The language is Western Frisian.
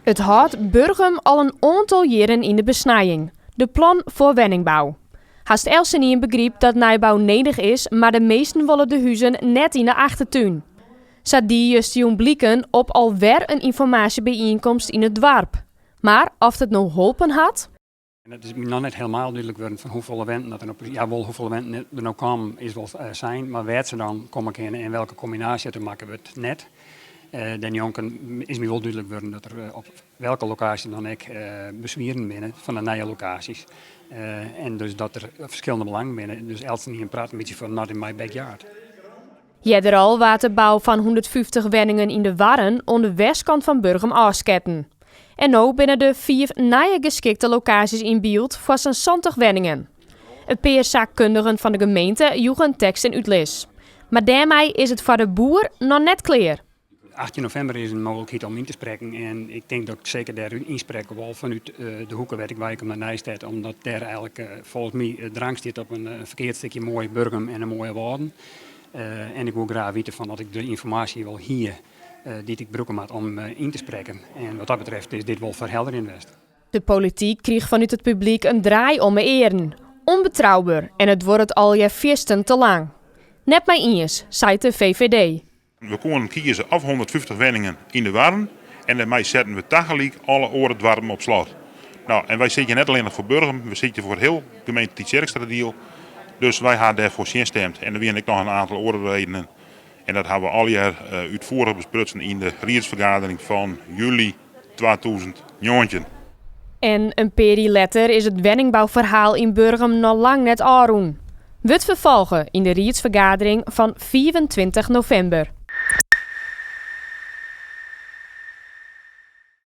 It hâldt Burgum al in oantal jierren yn de besnijing, de plan foar wenningbou. Hast eltsenien begrypt dat nijbou nedich is, mar de measten wolle de huzen net yn de achtertún. Sa die justerjûn bliken op alwer in ynformaasjebyienkomst yn it doarp. Mar oft it no holpen hat? En it is my noch net helemaal dúdlik wurden fan hoefolle wenten dat der no, ja wol hoefolle wenten der no kamen is wol sein, mar wêr't se dan komme kinne en welke kombinaasje der makke wurdt net. Dêrnjonken is my wol dúdlik wurden dat der op welke lokaasje dan ek beswieren binne fan de nije lokaasjes. En dus dat der ferskillende belangen binne. Dus eltsenien praat in bytsje fan not in my backyard. Earder al waard de bou fan 150 wenningen yn de Warren oan de westkant fan Burgum ôfsketten. En no binne der fiif nije geskikte lokaasjes yn byld foar sa'n 70 wenningen. In pear saakkundigen fan de gemeente joegen tekst en útlis. Mar dêrmei is it foar de boer noch net klear. 18 novimber is in mooglikheid om yn te sprekken en ik tink dat ik seker dêr ynsprekke wol fanút de hoeke wêr't ik weikom nei Nijstêd, omdat dêr eigenlik folgens my drang stiet op in ferkeard stikje moai Burgum en in moaie Wâlden. En ik woe graach witte fan oft ik de ynformaasje wol hie dy't ik brûke moat om yn te sprekken. En wat dat betreft is dit wol ferhelderjend west. De polityk krige fanút it publyk in draai om 'e earen. Unbetrouber en it duorret allegear fiersten te lang. Net mei iens, seit de VVD. We koenen kieze of 150 wenningen yn de Warren en dêrmei setten we tagelyk alle oare doarpen op slot. No, en wy sitte net allinnich foar Burgum, we sitte foar hiel gemeente Tytsjerksteradiel. Dus wy ha dêrfoar tsjinstimd. En der wiene ek noch in oantal oare redenen. En dat ha we allegear útfoerich besprutsen yn de riedsfergadering fan july 2019. En in pear jier letter is it wenningbouferhaal yn Burgum noch lang net ôfrûn. Wurdt ferfolge yn de riedsfergadering fan 25 novimber.